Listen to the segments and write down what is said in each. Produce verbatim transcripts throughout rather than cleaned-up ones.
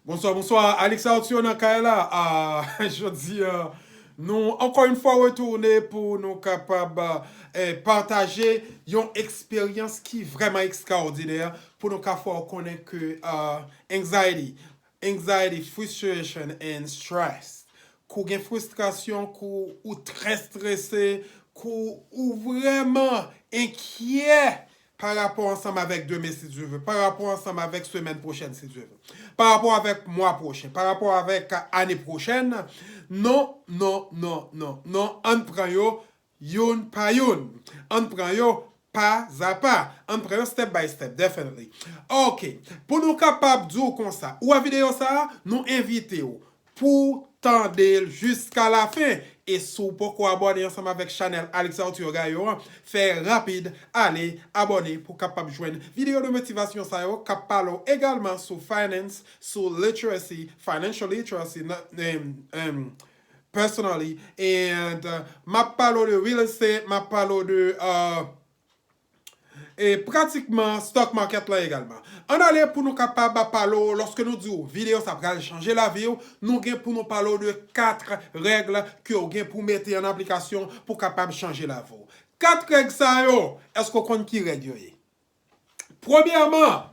Bonswa, bonswa. Alex Arthur nan kay la. Ah, jodi a, nou ankò yon fwa retounen pou nou kapab eh, pataje yon eksperyans ki vrèman ekstraòdinè pou nou ka fè w konnen ke ah, anxiety, anxiety, frustration and stress. Kou gen fristrasyon, kou ou trè strese, kou ou vrèman enkyè pa rapò ansanm avèk demen si Dye vle, pa rapò ansanm avèk semèn pwochèn si Dye vle, pa rapò avèk mwa pwochen, pa rapò avèk ane pwochèn. Non, non, non, non, non, ann pran yo youn pa youn. Ann pran yo pa a pa. Ann pran yo step by step, definitely. Ok, pou nou kapab di w konsa, ou wè videyo sa a, nou envite w pou tande l jiska lafen. E si w poko abòne ansanm avèk chanèl Alex Arthur Gaillot an, fè rapid ale abòne pou kapab jwenn videyo de motivasyon sa yo k ap pale w egalman sou finance, sou literacy, financial literacy, personally, and uh, m ap pale w de real estate, m ap pale w de uh, e pratikman stock market la egalman. Ann ale pou nou kapab pale w, lòske nou di w videyo sa pral chanje lavi w, nou gen pou nou pale w de kat règ ke w gen pou mete an aplikasyon pou kapab chanje lavi w. Kat règ sa yo, èske w konn ki règ yo ye? Premyèman,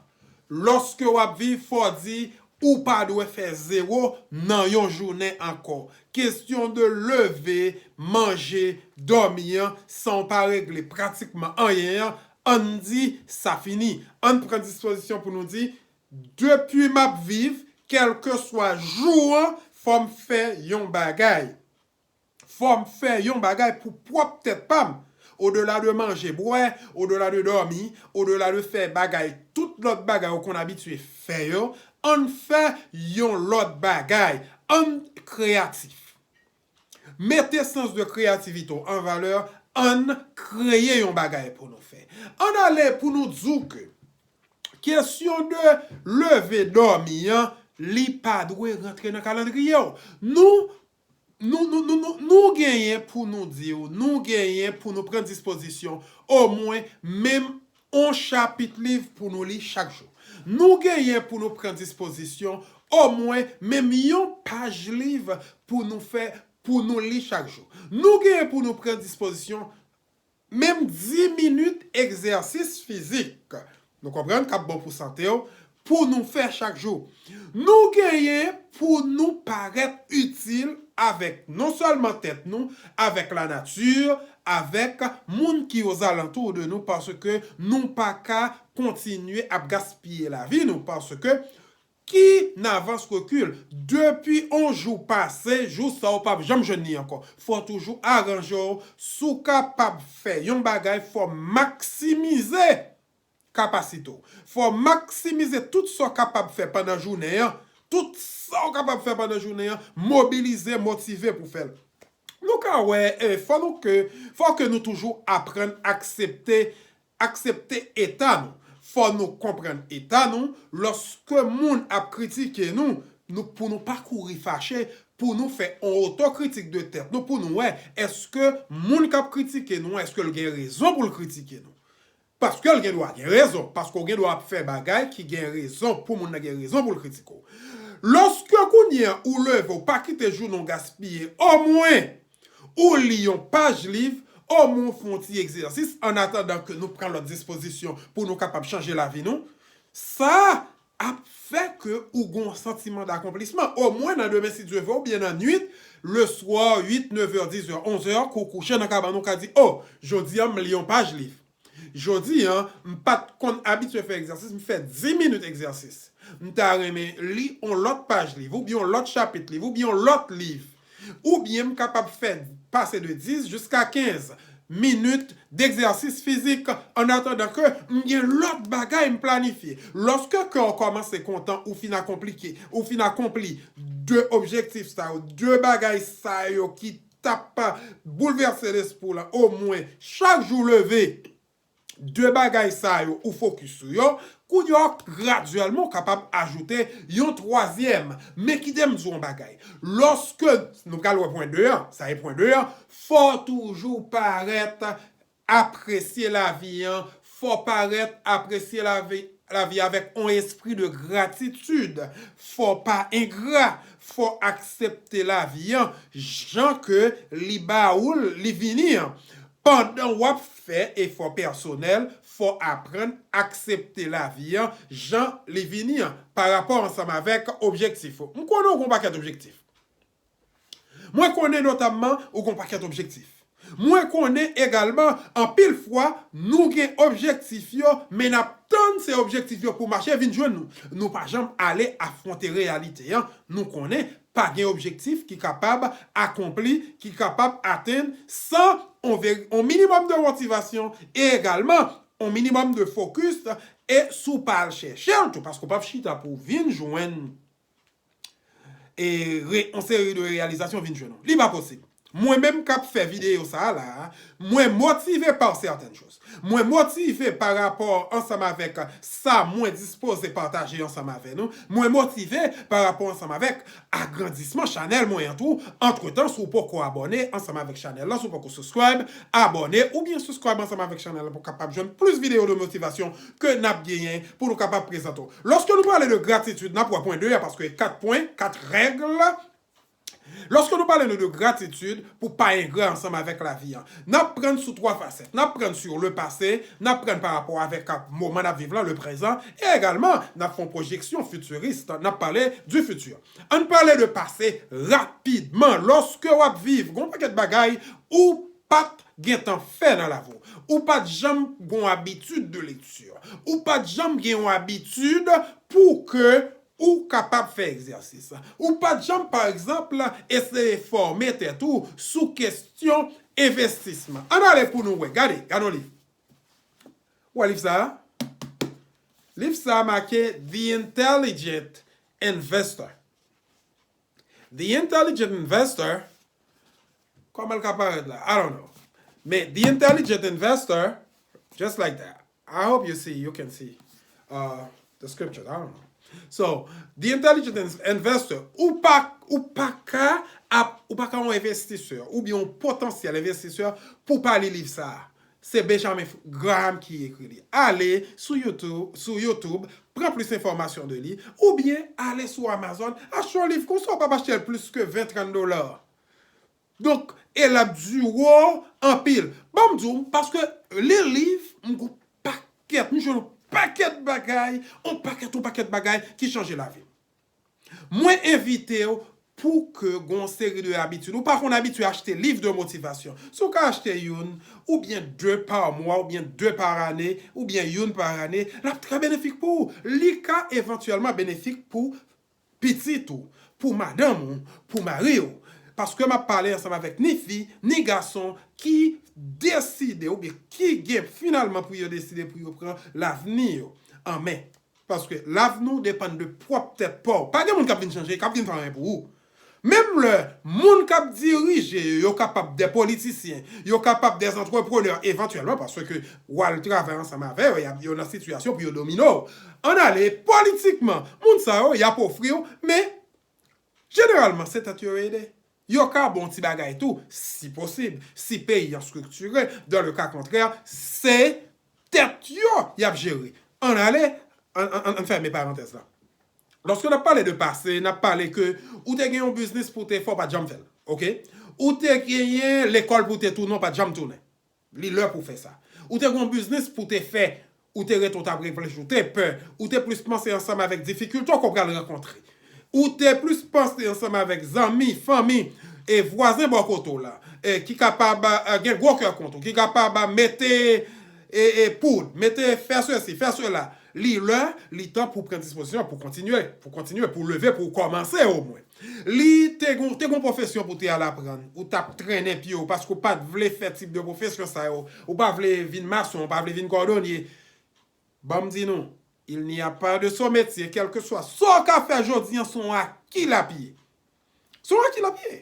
lòske w ap viv, fò w di ou pa dwe fè zewo nan yon jounen ankò. Kesyon de leve, manje, dòmi an, san w pa regle pratikman anyen an, ann di sa fini. Ann pran dispozisyon pou nou di, depi m ap viv, kèlkeswa jou an, fò m fè yon bagay. Fò m fè yon bagay pou pwòp tèt pa m. Odela de manje, bwè, odela de dòmi, odela de fè bagay, tout lòt bagay ou konn abitye fè yo, ann fè yon lòt bagay. Ann kreyatif. Mete sans de kreyativite w an valè, ann kreye yon bagay pou nou fè. Ann ale pou nou di w ke kesyon de leve dòmi an, li pa dwe rantre nan kalandriye w. Nou nou, nou, nou, nou, nou genyen pou nou di w, nou genyen pou nou pran dispozisyon omwen menm on chapit liv pou nou li chak jou. Nou genyen pou nou pran dispozisyon omwen menm yon paj liv pou nou fè, pou nou li chak jou. Nou genyen pou nou pran dispozisyon menm dis minit egzèsis fizik, nou konprann, k ap bon pou sante w, pou nou fè chak jou. Nou genyen pou nou parèt itil avèk non sèlman tèt nou, avèk lanati, avèk moun ki ozalantou de nou, paske nou pa ka kontinye ap gaspiye lavi nou, paske ki n avans rekil. Depi on jou pase, jou sa w p ap janm jwenn li ankò. Fò w toujou aranje w. Si w kapab fè yon bagay, fò w maksimize kapasite w. Fò w maksimize tout sa w kapab fè pandan jounen an. Tout sa w kapab fè pandan jounen an, mobilize, motive pou w fè l. Nou ka wè, eh, fò nou ke, fò ke nou toujou aprann aksepte aksepte eta nou. Fò nou konprann eta nou. Lòske moun ap kritike nou, nou pou nou pa kouri fache, pou nou fè on otokritik de tèt nou, pou nou wè èske moun k ap kritike nou an, èske l gen rezon pou l kritike nou. Paske l gen dwa gen rezon, paske w gen dwa ap fè bagay ki gen rezon pou moun nan gen rezon pou l kritike w. Lòske kounye a ou leve, ou pa kite jounen w gaspiye, omwen ou li yon paj liv, omwen w fè yon ti egzèsis, annatandan ke nou pran lòt dispozisyon pou nou kapab chanje lavi nou, sa ap fè ke ou gen yon santiman dakonplisman. Omwen nan demen, si Dye vle, oubyen nan nwit, leswa, uit, nevè, dizè, onzè, ke w kouche nan kabann ou, ka di, o, jodi a, m li yon paj liv. Jodi a, m pa t konn abitye fè egzèsis, m fè dis minit egzèsis. M ta renmen li on lòt paj liv, oubyen on lòt chapit liv, oubyen on lòt liv. Oubyen m kapab fè pase de dis jiska kenz minit degzèsis fizik, annatandan ke m gen lòt bagay m planifye. Lòske kè w kòmanse kontan, ou fin akonplike, ou fin akonpli de objektif sa yo, de bagay sa yo ki t ap boulvèse lespri w la, omwen chak jou leve, de bagay sa yo ou fokis sou yo, kounye a gradyèlman w kapab ajoute yon twazyèm. Men kite m di w yon bagay. Lòske, nou pral wè pwen de an, sa e pwen de an, fò w toujou parèt apresye lavi an, fò w parèt apresye lavi, lavi avèk yon espri de gratitid. Fò w pa engra, fò w aksepte lavi an jan ke li ba ou l, li vini an. Pandan w ap fè efò pèsonèl, fò w aprann aksepte lavi an jan li vini an, pa rapò ansanm avèk objektif ou. M konnen w gen yon pakèt objektif. Mwen konnen notamman ou gen yon pakèt objektif. Mwen konnen egalman, anpil fwa, nou gen objektif yo, men n ap tann se objektif yo pou mache vin jwenn nou. Nou pa janm ale afwonte reyalite an. Nou konnen pa gen objektif ki kapab akonpli, ki kapab atenn san on veri-, on minimòm de motivasyon e egalman on minimòm de fokis e si w pa al chèche l tou, paske w p ap chita pou w vin jwenn e re-, on seri de reyalizasyon vin jwenn ou. Li pa posib. Mwen menm k ap fè videyo sa a la a, mwen motive pa sètèn choz. Mwen motive pa rapò ansanm avèk sa mwen dispoze pataje ansanm avè nou. Mwen motive pa rapò ansanm avèk agrandisman chanèl mwen an tou. Antretan, si w poko abòne ansanm avèk chanèl la, si w poko subscribe, abòne oubyen subscribe ansanm avèk chanèl la pou w kapab jwenn plis videyo de motivasyon ke n ap genyen pou nou kapab prezante w. Lòske nou pale de gratitid, n ap wè pwen de a, paske kat pwen, kat règ. Lòske nou pale nou de gratitid pou pa engra ansanm avèk lavi an, n ap prann sou twa fasèt. N ap prann sur le passé, n ap prann pa rapò avèk moman n ap viv la, le présent, e egalman, n ap fè yon pwojeksyon fitiris, n ap pale du futur. Ann pale de pase rapidman. Lòske w ap viv, gen yon pakèt bagay ou pa t gentan fè nan lavi w. Ou pa t janm gen yon abitid de lekti. Ou pa t janm gen yon abitid pou ke ou kapab fè egzèsis. Ou pa t janm, pa egzanp, eseye fòme tèt ou sou kesyon envestisman. Ann ale pou nou wè. Gade, gade yon liv. Ou wè liv sa a? Liv sa a make The Intelligent Investor. The Intelligent Investor, kòman l ka parèt la? I don't know. Men The Intelligent Investor, just like that. I hope you see, you can see uh, the scriptures. I don't know. So, The Intelligent In- Investor, ou pa, ou pa ka ap, ou pa ka yon envestisè, oubyen yon potansyèl envestisè pou pa li liv sa a. Se Benjamin Graham ki ekri li. Ale sou YouTube, sou YouTube, pran plis enfòmasyon de li, oubyen ale sou Amazon, achte yon liv konsa, ou p ap achte l plis ke ven, trant dola. Donk, e l ap di w anpil. Ban m di w, paske li liv, m gon pakèt, m jwenn yon pakèt bagay, yon pakèt, yon pakèt bagay ki chanje lavi m. Mwen envite w pou ke gon seri de abitid. Ou pa konn abitye achte liv de motivasyon. Si w ka achte youn, oubyen de pa mwa, oubyen de pa ane, oubyen youn pa ane, l ap trè benefik pou ou. Li ka evantyèlman benefik pou pitit ou, pou madanm ou, pou mari w. Paske m ap pale ansanm avèk ni fi, ni gason ki deside, oubyen ki gen finalman pou yo deside pou yo pran lavni yo an men. Paske lavni w depann de pwòp tèt pa w. Pa gen moun k ap vin chanje, k ap vin fè anyen pou ou. Menm lè moun k ap dirije yo, yo kapab de politisyen, yo kapab de antreprenè evantyèlman, paske w al travay ansanm avè yo, y ap, yo nan sitiyasyon pou yo domine w. Ann ale politikman, moun sa yo, y ap ofri w, men jeneralman, se tèt yo yo ede. Yo ka ba w ti bagay tou, si posib, si peyi an striktire, dans le cas contraire, se tèt yo y ap jere. Ann ale, ann, ann, ann fèmen parantèz la. Lòske n ap pale de pase, n ap pale ke ou te gen yon biznis pou w te fè, w pa t janm fè l, oke? Ou te genyen lekòl pou w te tounen, w pa t janm tounen. Li lè pou w fè sa. Ou te gen yon biznis pou w te fè, ou te rete, w t ap reflechi, w te pè, ou te plis panse ansanm avèk difikilte w ke w pral rankontre. Ou te plis panse ansanm avèk zanmi, fanmi, e vwazen bò kote w la, e ki kapab, e, gen gwo kè kont ou, ki kapab, e, mete, e, e, poud, mete fè sesi, fè sela. Li lè, li tan pou w pran dispozisyon, pou w kontinye, pou w kontinye, pou w leve, pou w kòmanse omwen. Li te gon, te gon pwofesyon pou te al aprann. Ou t ap trennen pye w paske w pa t vle fè tip de pwofesyon sa yo. Ou pa vle vin mason, ou pa vle vin kòdonye. Ban m di nou, il n'y a pas de sot métier, kèlkeswa sa w ka fè jodi an, se yon aki l ap ye. Se yon aki l ap ye.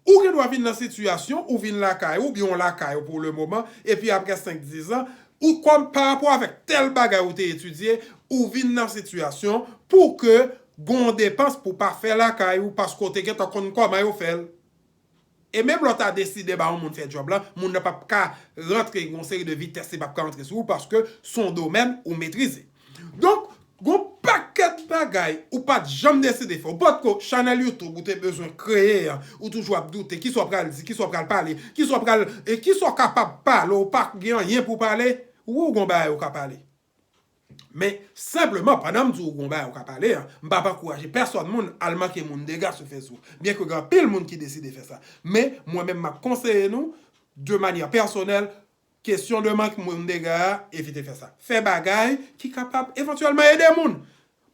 Ou gen dwa vin nan sitiyasyon, ou vin lakay ou, oubyen w lakay ou pou le moman, epi apre senk, diz an, ou kòm pa rapò avèk tèl bagay ou te etidye, ou vin nan sitiyasyon pou ke gon depans pou pa fè lakay ou, paske w te gentan konn kòman yo fè l. E menm lè w ta deside ba yon moun fè djòb la, moun nan p ap ka rantre gon seri de vitès, li p ap ka rantre sou ou, paske se yon domèn ou metrize. Donk, gon pakèt bagay ou pa t janm deside fè. Ou potko chanèl YouTube ou te bezwen kreye an, ou toujou ap doute, kisa w pral di, kisa w pral pale, kisa w pral, e kisa w kapab pale, ou pa gen anyen pou pale, ou gon bagay ou ka pale. Men, senpleman, pandan m di w gon bagay ou ka pale an, m p ap ankouraje pèsòn moun al manke moun dega sou Facebook. Byen ke gen anpil moun ki deside fè sa. Men, mwen menm, m ap konseye nou, de manyè pèsonèl, kesyon de mank moun dega a, evite fè sa. Fè bagay ki kapab evantyèlman ede moun.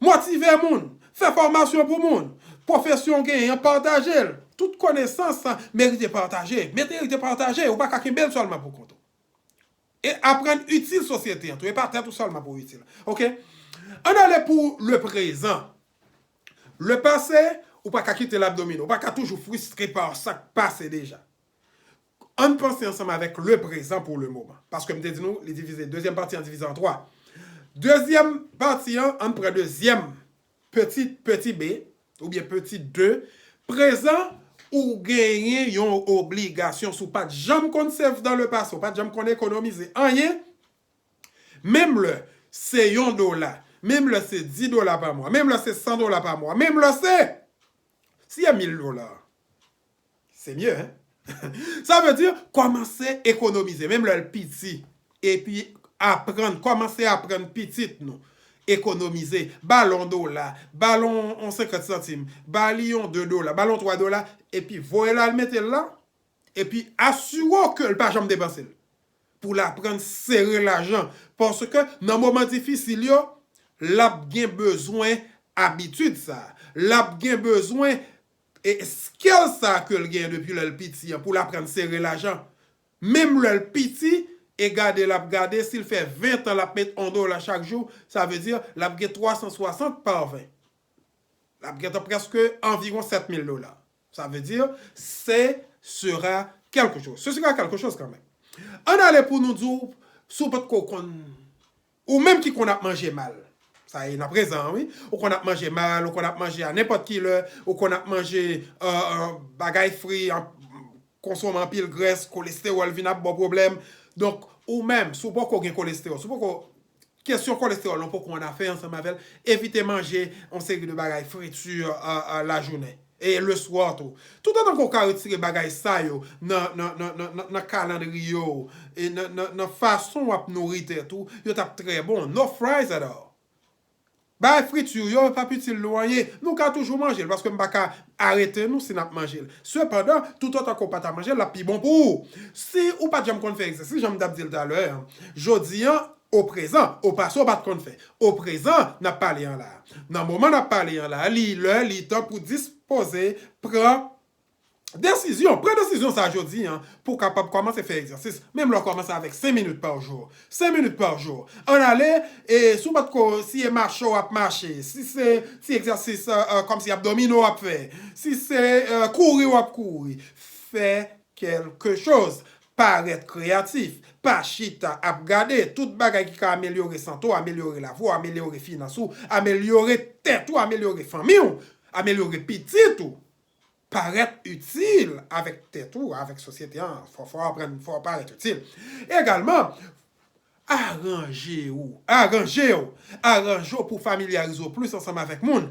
Motive moun. Fè fòmasyon pou moun. Pwofesyon w genyen an, pataje l. Tout konesans merite pataje. Merite pataje. Ou pa ka kenbe l sèlman pou kont ou. E aprann itil sosyete an tou. E pa tèt ou sèlman pou itil. Oke? Ann ale pou le prezan. Le pase, ou pa ka kite l ap domine w. Ou pa ka toujou fristre pa sa k pase deja. Ann panse ansanm avèk le prezan pou le moman. Paske m te di nou, li divize, dezyèm pati an divize an twa. Dezyèm pati an, ann pran dezyèm peti, peti B, oubyen peti de. Prezan, ou genyen yon obligasyon. Si w pa t janm konn save dans le passé, ou pa t janm konn ekonomize anyen, menm lè se yon dola, menm lè se dis dola pa mwa, menm lè se san dola pa mwa, menm lè se, si e mil dola, se mye, hein? Sa vle di, kòmanse ekonomize, menm lè l piti. Epi aprann, kòmanse aprann pitit nou ekonomize. Ba l yon dola, ba l yon, yon senkant santim, ba li yon de dola, ba l yon twa dola, epi voye l al mete l la. Epi asire w ke l pa janm depanse l. Pou l aprann sere lajan. Paske nan moman difisil yo, l ap gen bezwen abitid sa. L ap gen bezwen e skill sa ke l genyen depi lè l piti an pou l aprann sere lajan. Menm lè l piti, e gade l ap gade, si l fè ven tan l ap met yon dola chak jou, sa vle di l ap gen twa san swasant pa ven. L ap gentan prèske anviwon sèt mil dola. Sa vle di, ce sera quelque chose. Ce sera quelque chose quand même. Ann ale pou nou di w, si w potko konn, ou menm ki konn ap manje mal. Sa e nan prezan, wi. Ou konn ap manje mal, ou konn ap manje a nenpòt ki lè, ou konn ap manje, euh, euh, bagay fri, an, konsome anpil grès, kolestewòl vin ap ba w pwoblèm. Donk, ou menm, si w poko gen kolestewòl, si w poko, kesyon kolestewòl, ou poko ann afè ansanm avè l, evite manje yon seri de bagay friti, euh, euh, lajounen. E leswa tou. Toutotan ke w ka retire bagay sa yo nan, nan, nan, nan, nan, nan kalandriye w, e nan, nan, nan fason w ap nouri tèt ou, yo t ap trè bon. No fries at all. Bagay friti yo, yo p ap itil nou anyen. Nou ka toujou manje l, paske m pa ka arete nou si n ap manje l. Sepandan, toutotan ke w pa ta manje l, l ap pi bon pou ou. Si ou pa t janm konn fè egzèsis, jan m t ap di l talè an, jodi an, o prezan, o pase, w pa t konn fè. O prezan, n ap pale an la. Nan moman n ap pale an la, li lè, li tan pou dispoze, pran desizyon. Pran desizyon sa jodi an pou w kapab kòmanse fè egzèsis. Menm lè w kòmanse avèk senk minit pa jou. Senk minit pa jou. Ann ale, e si w pa t ko, si e mache w ap mache, si se ti egzèsis, euh, euh, kòmsi abdomino w ap fè, si se, euh, kouri w ap kouri, fè quelque chose. Parèt kreyatif. Pa chita ap gade tout bagay ki ka amelyore sante w, amelyore lavi w, amelyore finans ou, amelyore tèt ou, amelyore fanmi w, amelyore pitit ou. Parèt itil avèk tèt ou, avèk sosyete an. Fò, fò w aprann, fò w parèt itil. Egalman, aranje w, aranje w, aranje w pou w familyarize w plis ansanm avèk moun.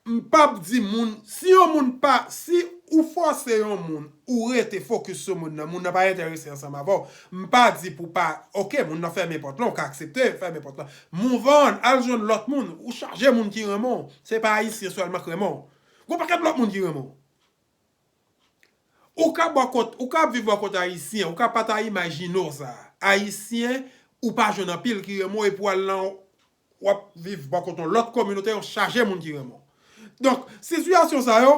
M p ap di moun, si yon moun pa, si ou fòse yon moun, ou rete fokis sou moun nan, moun nan pa enterese ansanm avè w, m pa di pou pa, oke, moun nan fèmen pòt lan, ou ka aksepte fèmen pòt lan. Move on, al jwenn lòt moun, ou chaje moun ki renmen w. Se pa Ayisyen sèlman k renmen w. Gon pakèt lòt moun ki renmen w. Ou ka bò kot, ou ka ap viv bò kot Ayisyen, ou ka pa ta imajine w sa. Ayisyen, ou pa jwenn anpil ki renmen w, epi w al nan, w ap viv bò kot yon lòt kominote, yon chaje moun ki renmen w. Donk, sitiyasyon sa yo,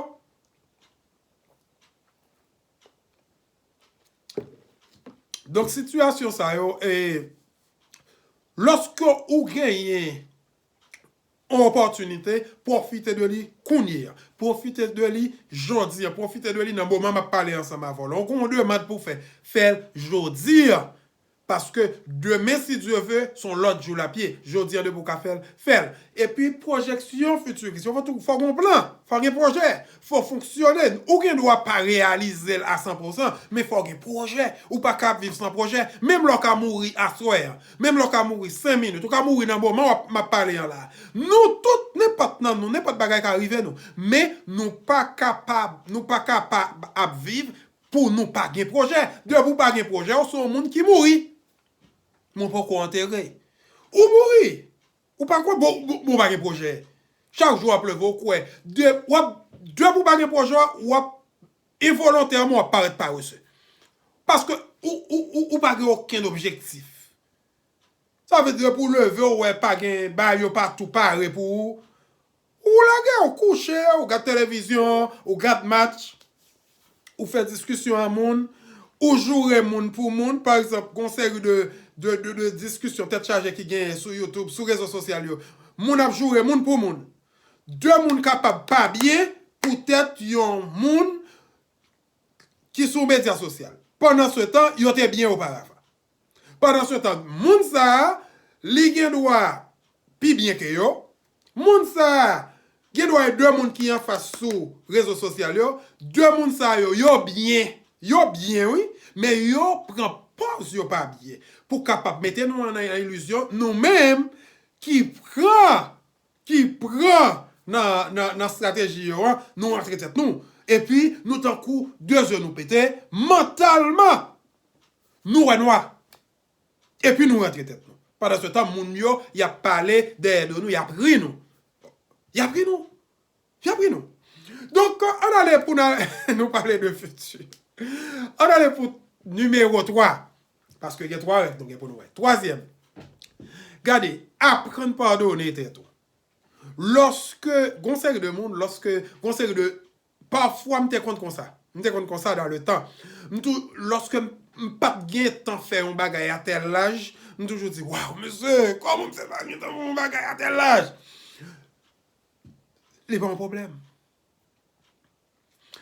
donk, sitiyasyon sa yo, e, lòske ou genyen yon opòtinite, pwofite de li kounye a. Pwofite de li jodi a. Pwofite de li nan moman m ap pale ansanm avè w la. Ou gen yon demann pou w fè, fè l jodi a. Paske demen, si Dye ve, se yon lòt jou l ap ye. Jodi a, depi w ka fè l, fè l. Epi pwojeksyon fitiris yo, fò tou, fò gen yon plan, fò gen pwojè, fò fonksyone. Ou gen dwa pa reyalize l a san pousan, men fò gen pwojè. Ou pa ka ap viv san pwojè. Menm lè w ka mouri aswè a, menm lè w ka mouri senk minit, ou ka mouri nan moman w ap, m ap pale an la. Nou tout, nenpòt nan nou, nenpòt bagay ka rive nou. Men nou pa kapab, nou pa kapab ap viv pou nou pa gen pwojè. Depi w pa gen pwojè, ou se yon moun ki mouri. Men w poko antere. Ou mouri. Ou pa kwè, bon, bon, bon, w pa gen pwojè. Chak jou w ap leve, w kwè. De, w ap, depi w pa gen pwojè, w ap, envolontèman, w ap parèt parese. Paske ou, ou, ou, ou pa gen okenn objektif. Sa vle di depi w leve, w wè pa gen bagay yo pa tou pare pou ou. Ou lage, ou kouche, ou gad televizyon, ou gad match, ou fè diskisyon a moun, ou joure moun pou moun. Pa egzanp, gon seri de, de, de, de diskisyon tèt chaje ki genyen sou YouTube, sou rezo sosyal yo. Moun ap joure moun pou moun. De moun kapab pa byen poutèt yon moun ki sou medya sosyal. Pandansetan, yo te byen oparavan. Pandansetan, moun sa a, li gen dwa pi byen ke yo. Moun sa a, gen dwa e de moun ki anfas sou rezo sosyal yo. De moun sa yo, yo byen. Yo byen, wi. Men yo pran pòz yo pa byen. Pou kapab mete nou nan ilizyon, nou menm ki pran ki pran nan, nan, nan estrateji yo an, nou rantre tèt nou. Epi, nou tankou de zye nou pete, mantalman, nou wè nwa. Epi nou rantre tèt nou. Pandansetan, moun yo, y ap pale dèyè do nou, y ap ri nou. Y ap ri nou. Y ap ri nou. Donk, ann ale pou n a-, nou pale de fiti. Ann ale pou nimewo twa. Paske gen twa règ nou gen pou nou wè. Twazyèm. Gade, aprann padone tèt ou. Lòske, gon seri de moun, lòske, gon seri de, pafwa m te konn konsa. M te konn konsa dans le temps. M tou, lòske m, m pa t gen tan fè yon bagay a tèl laj, m toujou di, "Waw, mesye, kòman misye pa gen tan fè yon bagay a tèl laj?" Li pa yon pwoblèm.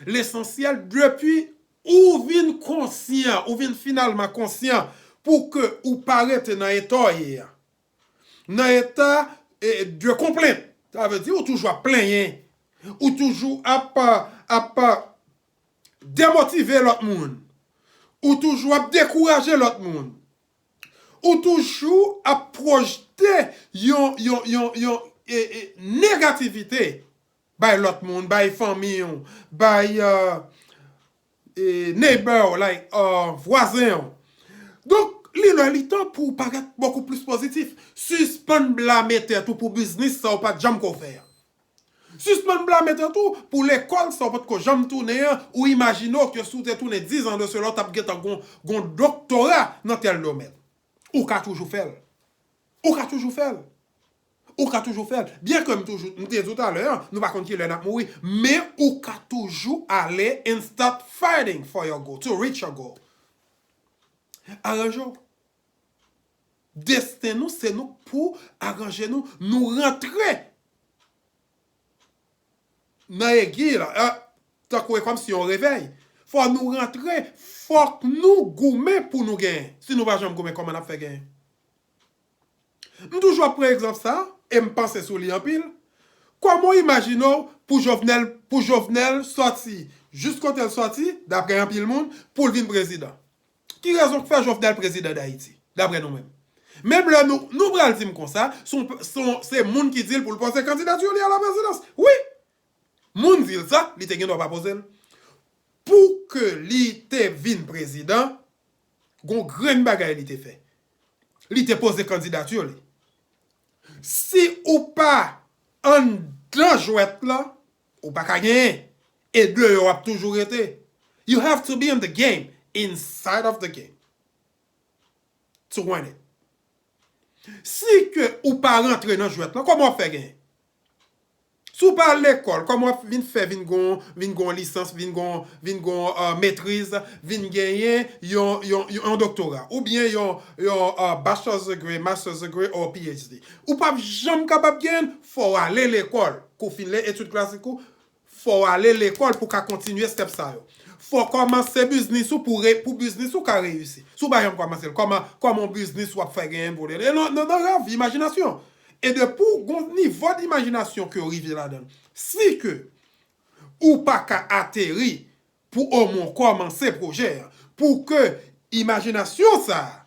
Lesansyèl, depi ou vin konsyan, ou vin finalman konsyan pou ke ou pa rete nan eta w ye a. Nan eta, e, de konplent. Sa vle di ou toujou ap plenyen. Ou toujou ap, ap demotive lòt moun. Ou toujou ap dekouraje lòt moun. Ou toujou ap pwojte yon, yon, yon, yon, e, e, negativite bay lòt moun, bay fanmi w, bay, e, e, neighbor w, like, e, vwazen w. Donk, li lè li tan pou w parèt bokou plis pozitif. Sispann blame tèt ou pou biznis sa w pa t janm ko fè a. Sispann blame tèt ou pou lekòl sa w potko janm tounen an, ou imajine w ke si w te tounen diz an de sela, w t ap gentan gon, gon doktora nan tèl domèn. Ou ka toujou fè l. Ou ka toujou fè l. Ou ka toujou fè l. Byen ke m toujou, m te di w talè an, nou pa konn kilè n ap mouri, men ou ka toujou ale and start fighting for your goal, to reach your goal. Aranje w. Desten nou, se nou k pou aranje nou. Nou rantre nan egi la, e, tankou e kòmsi yon revèy. Fò nou rantre, fòk nou goumen pou nou genyen. Si nou pa janm goumen, kòman n ap fè genyen? M toujou ap pran egzanp sa, e m panse sou li anpil. Kòman w imajine w pou Jovenel, pou Jovenel sòti, jis kote l sòti, daprè anpil moun, pou l vin prezidan? Ki rezon k fè Jovenel prezidan Dayiti, daprè nou menm? Menm lè nou, nou pral di m konsa, se yon, se yon, se moun ki di l pou l poze kandidati li a la prezidans. Wi! Moun di l sa, li te gen dwa pa poze l. Pou ke li te vin prezidan, gon grenn bagay li te fè. Li te poze kandidati li. Si ou pa anndan jwèt la, ou pa ka genyen. E deyò w ap toujou rete. You have to be in the game, inside of the game, to win it. Si ke ou pa rantre nan jwèt la, kòman w ap fè genyen? Si w pa al lekòl, kòman w ap vin fè vin gon, vin gon lisans, vin gon, vin gon, e, metriz, vin genyen yon, yon, yon, yon doktora, oubyen yon, yon, e, bachelor's degree, master's degree, or P H D? Ou p ap janm kapab genyen l, fò w ale lekòl. Kou w fin li etid klasik ou, fò w ale lekòl pou w ka kontinye step sa yo. Fò w kòmanse biznis ou pou, re, pou biznis ou ka reyisi. Si w pa janm kòmanse l, kòman, kòman yon biznis w ap fè genyen pou li? E nan, nan, nan rèv, imajinasyon. E depi w gon nivo dimajinasyon ke w rive ladan l, si ke ou pa ka ateri pou omwen w kòmanse pwojè a, pou ke imajinasyon sa a,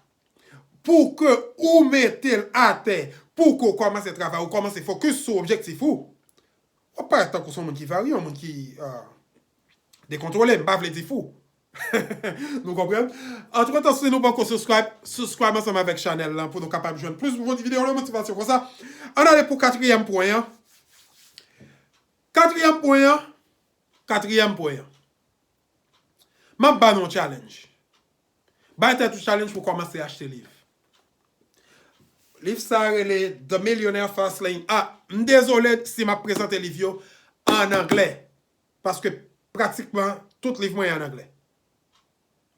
pou ke ou mete l atè, pou ke w kòmanse travay, ou kòmanse fokis sou objektif ou, w ap parèt tankou se yon moun ki varye, yon moun ki, ah, dekontwole, m pa vle di fou. Nou konprann? Antretan, si nou poko subscribe, subscribe ansanm avèk chanèl lan pou nou kapab jwenn plis bon videyo de motivasyon konsa. Ann ale pou katriyèm pwen an. Katriyèm pwen an. Katriyèm pwen an. M ap ba nou yon challenge. Bay tèt ou challenge pou kòmanse achte liv. Liv sa a rele The Millionaire Fastlane. Ah, m dezole si m ap prezante liv yo an anglè. Paske pratikman tout liv mwen an anglè.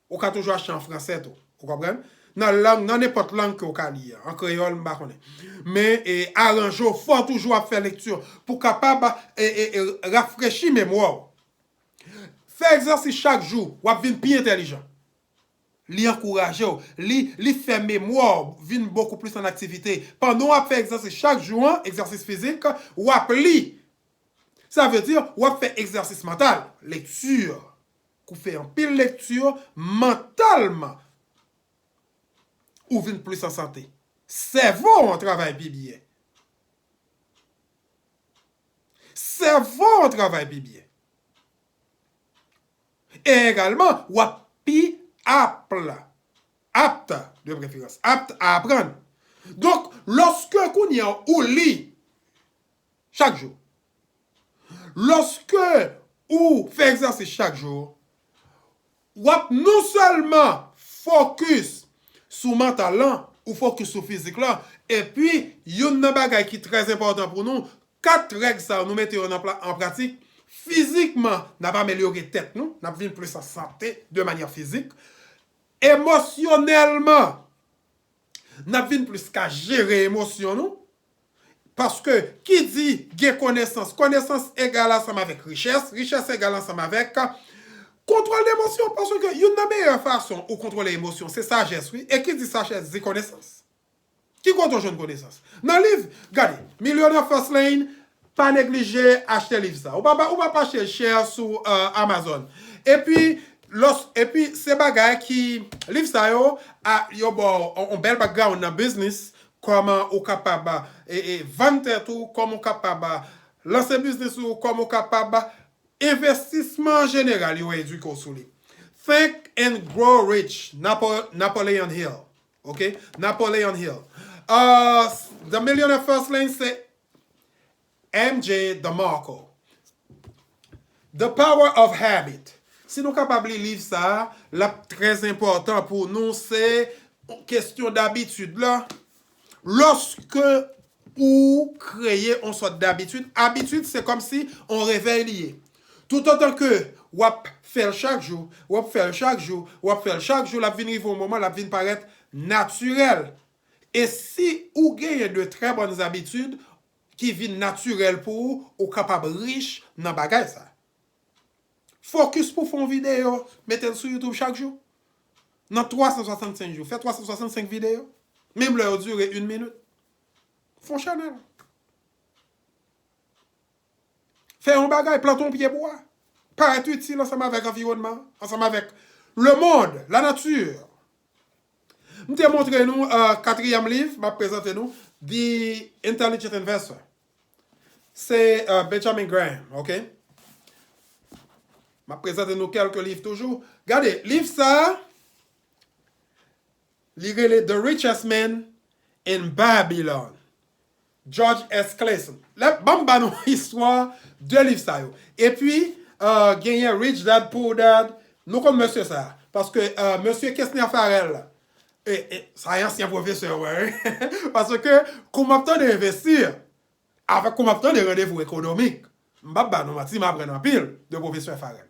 Ou ka toujou achte an fransè tou. Ou konprann? Nan lang, nan nenpòt lang ke w ka li a. An kreyòl, m pa konnen. Men, e, aranje w, fò w toujou ap fè lekti pou w kapab, e, e, e, rafrechi memwa w. Fè egzèsis chak jou, w ap vin pi entèlijan. Li ankouraje w, li, li fè memwa w vin bokou plis an aktivite. Pandan w ap fè egzèsis chak jou an, egzèsis fizik, w ap li. Sa vle di, w ap fè egzèsis mantal, lekti. Kou fè anpil lekti mantalman, ou vin plis an sante. Sèvo w an travay pi byen. Sèvo w an travay pi byen. E egalman, w ap pi ap, apt, de preferans, apt a aprann. Donk, lòske kounye a ou li chak jou, lòske ou fè egzèsis chak jou, w ap non sèlman fokis sou mantal lan, ou fokis sou fizik lan, epi youn nan bagay ki trè enpòtan pou nou, kat règ sa yo nou mete yo nan pla-, an pratik, fizikman, n ap amelyore tèt nou, n ap vin plis an sante de manyè fizik, emosyonèlman, n ap vin plis ka jere emosyon nou. Paske, ki di gen konesans, konesans egal ansanm avèk richès, richès egal ansanm avèk kontwòl de emosyon. Paske youn nan meyè fason ou kontwole emosyon, se sajès, wi. E ki di sajès, di konesans. Ki kote w jwenn konesans? Nan liv, gade, Millionaire Fastlane, pa neglije achte liv sa. Ou pa, ou pa, pa achte l chè sou, euh, Amazon. Epi, lòs, epi se bagay ki, liv sa yo, a, yo ba w on, on bèl background nan biznis, kòman ou kapab, e, e, vann tèt ou, kòman ou kapab lanse biznis ou, kòman ou kapab envestisman an jeneral, yo edike w sou li. Think and Grow Rich, Napo-, Napoleon Hill. Ok? Napoleon Hill. Uh, The Millionaire Fastlane se M J DeMarco. The Power of Habit. Si nou kapab li liv sa a, l ap trè enpòtan pou nou, se kesyon dabitid la. Lòske ou kreye on sòt dabitid, abitid se kòmsi on revèy li ye. Toutotan ke w ap fè l chak jou, w ap fè l chak jou, w ap fè l chak jou, l ap vin rive yon moman, l ap vin parèt natirèl. E si ou genyen de trè bòn abitid ki vin natirèl pou ou, ou kapab rich nan bagay sa. Fokis pou fè yon videyo, mete l sou YouTube chak jou. Nan twa san swasannsenk jou, fè twa san swasannsenk videyo. Menm lè yo dire yon minit. Fè yon chanèl. Fè yon bagay, plante yon pye bwa. Parèt itil ansanm avèk anviwònman, ansanm avèk lemonn, lanati. M te montre nou, euh, katriyèm liv, m ap prezante nou, The Intelligent Investor. Se, euh, Benjamin Graham, ok? M ap prezante nou kèlke liv toujou. Gade, liv sa a, li rele The Richest Man in Babylon. George S. Clason. Lè, ban m ba nou istwa de liv sa yo. Epi, euh, genyen Rich Dad Poor Dad. Nou konn mesye sa. Paske, euh, mesye Kesner Farrell, e, e, sa e ansyen pwofesè, wè. Paske, kou m ap tande envesti, avèk kou m ap tande randevou ekonomik, m p ap ba nou manti, m aprann anpil de pwofesè Farrell.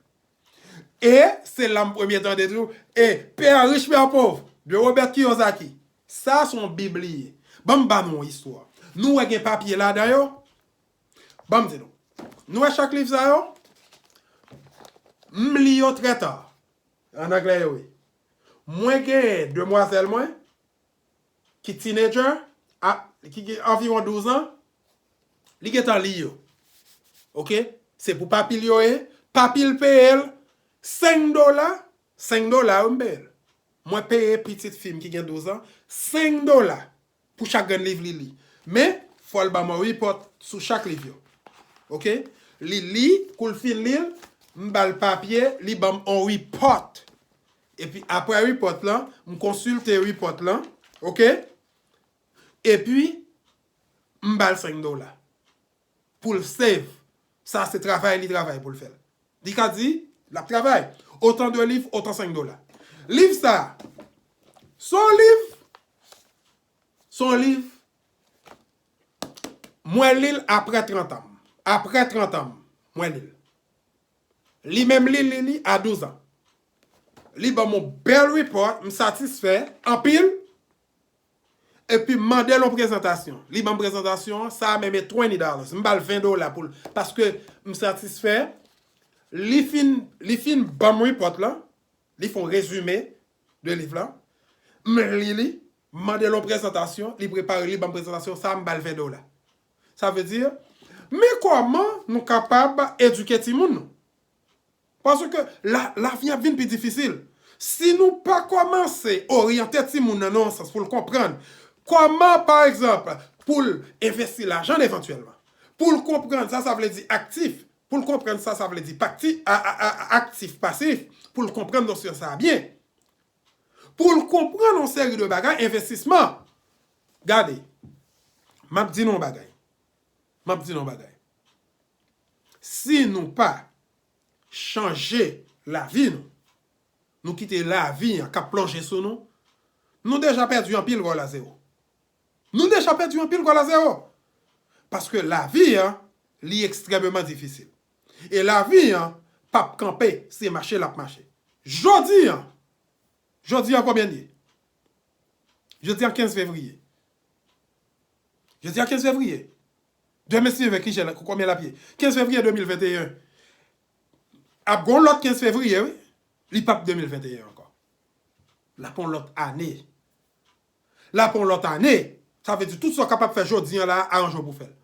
E se la m premye tande tou, e Père riche, Père pauvre, de Robert Kiyosaki. Sa se yon bib li ye. Ban m ba nou yon istwa. Nou wè gen papye ladan yo? Ban m di nou. Nou wè chak liv sa yo? M li yo trè ta. An anglè yo ye. Mwen gen demwazèl mwen, ki teenager, a, ki gen anviwon douz an, li gentan li yo. Oke? Se pou papi l yo ye. Papi l peye l senk dola, senk dola wi m peye l. Mwen peye pitit fi m ki gen douz an senk dola pou chak grenn liv li li. Men, fò l ban m yon report sou chak liv yo. Oke? Li li, kou l fin li l, m ba l papye, li ban m yon report. Epi apre report lan, m konsilte report lan, oke? Epi, m ba l senk dola. Pou l save. Sa se travay li travay pou l fè l. Li ka di, l ap travay. Otan de liv, otan senk dola. Liv sa, se yon liv, se yon liv, mwen li l apre trant an. Apre trant an, mwen li l. Li menm li, li, li a douz an. Li ban m yon bèl report, m satisfè anpil. Epi m mande l yon prezantasyon. Li ban m prezantasyon an, sa a menm e twenty dollars. M ba l ven dola pou l, paske m satisfè. Li fin, li fin ban m report lan, li fè yon rezime de liv lan. M li li, m mande l yon prezantasyon, li prepare, li ban m prezantasyon sa a, m ba l ven dola. Sa vle di, men kòman nou kapab edike timoun nou? Paske la, lavi ap vin pi difisil. Si nou pa kòmanse oryante timoun nan nan yon sans pou l konprann kòman, pa egzanp, pou l envesti lajan l evantyèlman, pou l konprann sa sa vle di aktif, pou l konprann sa sa vle di pakti, a, a, a, aktif, pasif, pou l konprann nosyon sa a byen, pou l konprann yon seri de bagay, envestisman. Gade, m ap di nou yon bagay. M ap di nou yon bagay. Si nou pa chanje lavi nou, nou kite lavi an k ap plonje sou nou, nou deja pèdi anpil gòl a zewo. Nou deja pèdi anpil gòl a zewo. Paske lavi an, li ekstrèmeman difisil. E lavi an p ap kanpe, se mache l ap mache. Jodi an, jodi an konbyen l ye? Jodi an kenz fevriye. Jodi an kenz fevriye. Demen si Dye vle, ki jan, konbyen l ap ye? Kenz fevriye de mil venteyen. Ap gen yon lòt kenz fevriye, wi. Li p ap de mil venteyen ankò. L ap yon lòt ane. L ap yon lòt ane. Sa vle di tout sa w kapab fè jodi an la a, aranje w pou w fè l.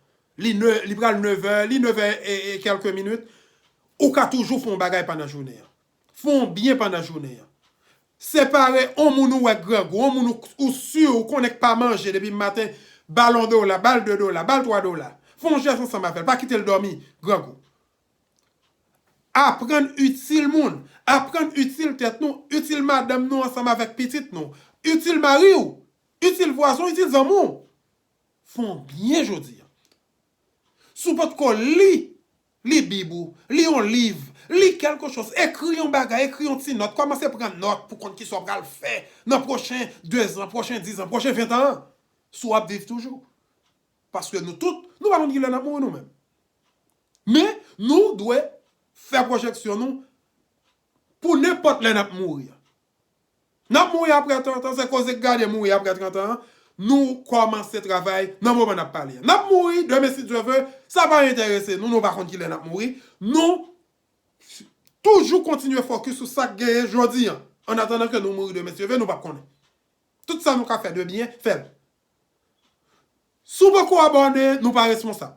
Li ne, li pral nevè, li nevè e, e kèlke minit. Ou ka toujou fè yon bagay pandan jounen an. Fè yon byen pandan jounen an. Separe yon moun ou wè k grangou, yon moun ou, ou si ou konnen k pa manje depi maten, ba l yon dola, ba l de dola, ba l twa dola. Fè yon jès ansanm avè l, pa kite l dòmi grangou. Aprann itil moun, aprann itil tèt nou, itil madanm nou ansanm avèk pitit nou, itil mari w, itil vwazen w, itil zanmi w. Fè yon byen jodi an. Si w potko li, li Bib ou, li yon liv, li kèlkechoz, ekri yon bagay, ekri yon ti nòt, kòmanse pran nòt pou konn kisa w pral fè nan pwochen dezan, pwochen dizan, pwochen ventan an. Si w ap viv toujou. Paske nou tout, nou pa konn kilè n ap mouri nou menm. Men, nou dwe fè pwojeksyon nou pou nenpòt lè n ap mouri an. N ap mouri apre trant an, se koze k gade mouri apre trant an, nou kòmanse travay nan moman n ap pale an. N ap mouri demen si Dye vle, sa pa enterese nou, nou pa konn kilè n ap mouri. Nou toujou kontinye fokis sou sa k genyen jodi an. Annatandan ke nou mouri demen si Dye vle, nou p ap konnen. Tout sa nou ka fè de byen, fè l. Si w poko abòne, nou pa responsab.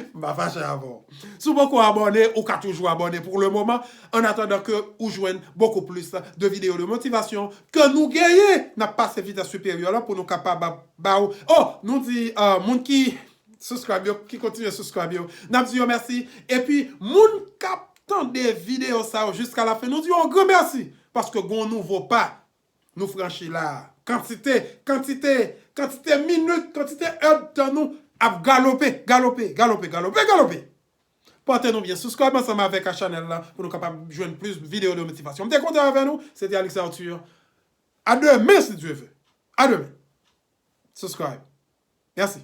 M pa fache avè w. Si w poko abòne, ou ka toujou abòne pour le moment, en attendant que ou jwenn beaucoup plus de vidéos de motivation ke nou genyen. N ap pase vitès siperyè la pou nou kapab ba, ba w. Oh, nou di, euh, moun ki subscribe yo, ki kontinye subscribe yo, n ap di yo mèsi. Epi, moun k ap tande videyo sa yo jiska la fen, nou di yo yon gran mèsi. Paske gon nouvo pa nou franchi la a. Kantite, kantite, kantite minit, kantite èdtan nou ap galope, galope, galope, galope, galope. Pòte nou byen. Subscribe ansanm avèk a chanèl la pou nou kapab jwenn plis videyo de motivasyon. M te kontan avè nou. Se te Alex Arthur. A demen, si Dye vle. A demen. Subscribe. Mèsi.